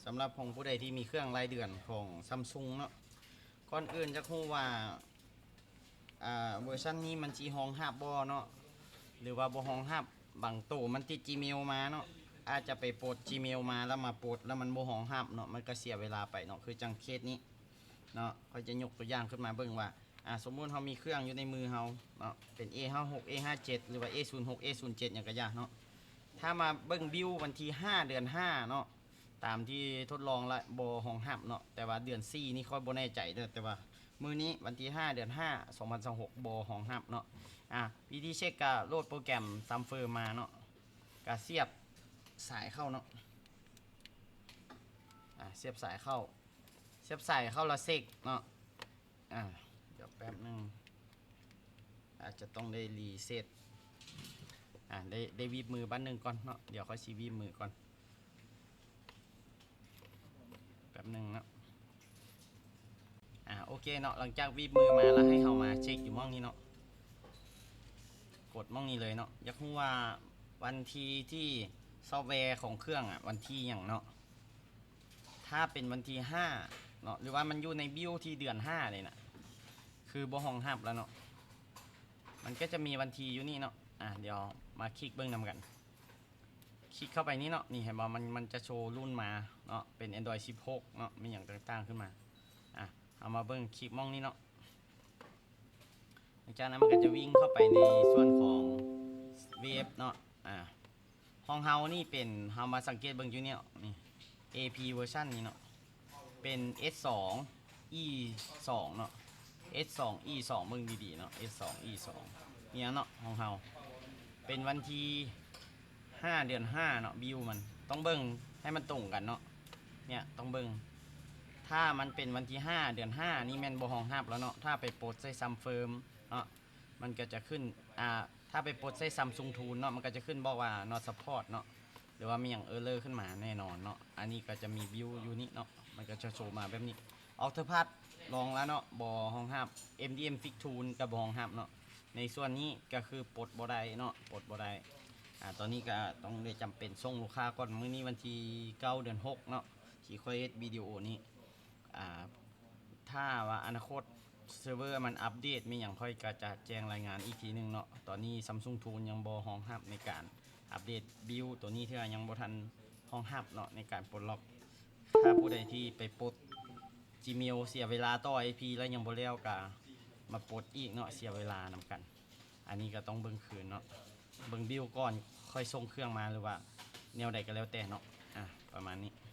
ສຳລັບຂອງຜູ້ໃດທີ່ມີເຄື່ອງລາຍເດືອນຂອງ Samsung ເນາະ, ກ່ອນອື່ນຢາກຮູ້ວ່າ ອ່າ ເວີຊັນນີ້ມັນຊິຮອງຮັບບໍ່ເນາະ ຫຼືວ່າບໍ່ຮອງຮັບ. ບາງໂຕມັນຕິດ Gmail ມາເນາະ, ອາດຈະໄປປົດ Gmail ມາ ແລ້ວມາປົດ ແລ້ວມັນບໍ່ຮອງຮັບເນາະ, ມັນກໍເສຍເວລາໄປເນາະ. ຄືຈັ່ງເຄສນີ້ເນາະ, ຂ້ອຍຈະຍົກຕົວຢ່າງຂຶ້ນມາເບິ່ງວ່າ ອ່າ ສົມມຸດເຮົາມີເຄື່ອງຢູ່ໃນມືເຮົາເນາະ ເປັນ A ຫ້າຫົກ A ຫ້າເຈັດ ຫຼືວ່າ A ສູນຫົກ A ສູນເຈັດ ຫຍັງກໍຢ່າເນາະ. ຖ້າມາເບິ່ງບິວວັນທີຫ້າ ເດືອນຫ້າເນາະ ຕາມທີ່ທົດລອງລະບໍ່ຮອງຮັບເນາະ, ແຕ່ວ່າເດືອນສີ່ນີ້ຂ້ອຍບໍ່ແນ່ໃຈເດີ, ແຕ່ວ່າມື້ນີ້ວັນທີຫ້າ ເດືອນຫ້າ ສອງພັນຊາວຫົກ ບໍ່ຮອງຮັບເນາະ. ອ່າ ວິທີເຊັກກະໂຫຼດໂປຣແກຣມ Samfirm ມາເນາະ, ກະສຽບສາຍເຂົ້າເນາະ, ອ່າ ສຽບສາຍເຂົ້າ ສຽບສາຍເຂົ້າລະເຊັກເນາະ. ອ່າ ດຽວແປັບໜຶ່ງ ອາດຈະຕ້ອງໄດ້ຣີເຊັດ ອ່າ ໄດ້ ໄດ້ຫວີບມືບາດໜຶ່ງກ່ອນເນາະ, ດຽວຂ້ອຍຊິຫວີບມືກ່ອນ ແປັບໜຶ່ງເນາະ. ອ່າ ໂອເຄເນາະ, ຫຼັງຈາກຫວີບມືມາແລ້ວ ໃຫ້ເຮົາມາເຊັກຢູ່ໝ່ອງນີ້ເນາະ, ກົດໝ່ອງນີ້ເລີຍເນາະ. ຢາກຮູ້ວ່າວັນທີທີ່ຊອບແວຂອງເຄື່ອງອະ ວັນທີຫຍັງເນາະ. ຖ້າເປັນວັນທີຫ້າເນາະ ຫຼືວ່າມັນຢູ່ໃນບິວທີ່ເດືອນຫ້າເລີຍນະ ຄືບໍ່ຮອງຮັບແລ້ວເນາະ. ມັນກໍຈະມີວັນທີຢູ່ນີ້ເນາະ, ອ່າ ດຽວມາຄລິກເບິ່ງນຳກັນ. ຄລິກເຂົ້າໄປນີ້ເນາະ, ນີ້ເຫັນບໍ່ ມັນ ມັນຈະໂຊລຸ້ນມາເນາະ, ເປັນ Android ສິບຫົກເນາະ, ມີຫຍັງຕ່າງໆຂຶ້ນມາ. ອ່າ ເຮົາມາເບິ່ງ ຄລິກໝ່ອງນີ້ເນາະ. ຫຼັງຈາກນັ້ນມັນກໍຈະວິ່ງເຂົ້າໄປໃນສ່ວນຂອງເວັບເນາະ. ອ່າ ຂອງເຮົານີ້ເປັນ ເຮົາມາສັງເກດເບິ່ງຢູ່ນີ້ເນາະ, ນີ້ AP version ນີ້ເນາະ, ເປັນ S ສອງ E ສອງເນາະ, S ສອງ E ສອງ ເບິ່ງດີໆເນາະ, S ສອງ E ສອງ ນີ້ເນາະ. ຂອງເຮົາເປັນວັນທີຫ້າ ເດືອນຫ້າເນາະ, ບິວມັນຕ້ອງເບິ່ງໃຫ້ມັນຕົງກັນເນາະ, ເນຍຕ້ອງເບິ່ງ. ຖ້າມັນເປັນວັນທີຫ້າ ເດືອນຫ້ານີ້ແມ່ນບໍ່ຮອງຮັບແລ້ວເນາະ, ຖ້າໄປປົດໃສ່ Samfirm ເນາະ ມັນກໍຈະຂຶ້ນ ອ່າ ຖ້າໄປປົດໃສ່ Samsung Tools ເນາະ, ມັນກໍຈະຂຶ້ນບອກວ່າ not support ເນາະ ຫຼືວ່າມີຫຍັງ error ຂຶ້ນມາແນ່ນອນເນາະ. ອັນນີ້ກໍຈະມີບິວຢູ່ນີ້ເນາະ, ມັນກໍຈະໂຊມາແບບນີ້. Octopath ລອງແລ້ວເນາະ, ບໍ່ຮອງຮັບ. MDM Fix Tools ກໍບໍ່ຮອງຮັບເນາະ. ໃນສ່ວນນີ້ກໍຄືປົດບໍ່ໄດ້ເນາະ, ປົດບໍ່ໄດ້. ອ່າ ຕອນນີ້ກໍຕ້ອງໄດ້ຈຳເປັນສົ່ງລູກຄ້າກ່ອນ. ມື້ນີ້ວັນທີເກົ້າ ເດືອນຫົກເນາະ ທີ່ຂ້ອຍເຮັດວິດີໂອນີ້. ອ່າ ຖ້າວ່າອະນາຄົດເຊີເວີມັນອັບເດດມີຫຍັງ ຂ້ອຍກໍຈະແຈ້ງລາຍງານອີກທີໜຶ່ງເນາະ. ຕອນນີ້ Samsung Tools ຍັງບໍ່ຮອງຮັບໃນການອັບເດດບິວໂຕນີ້ເທື່ອ, ຍັງບໍ່ທັນຮອງຮັບເນາະໃນການປົດລັອກ. ຖ້າຜູ້ໃດທີ່ໄປປົດ Gmail ເສຍເວລາຕໍ່ IP ແລ້ວຍັງບໍ່ແລ້ວ ກໍມາປົດອີກເນາະ, ເສຍເວລານຳກັນ. ອັນນີ້ກໍຕ້ອງເບິ່ງຄືນເນາະ, ເບິ່ງບິວກ່ອນຄ່ອຍສົ່ງເຄື່ອງມາ ຫຼືວ່າແນວໃດກໍແລ້ວແຕ່ເນາະ. ອ່າ ປະມານນີ້.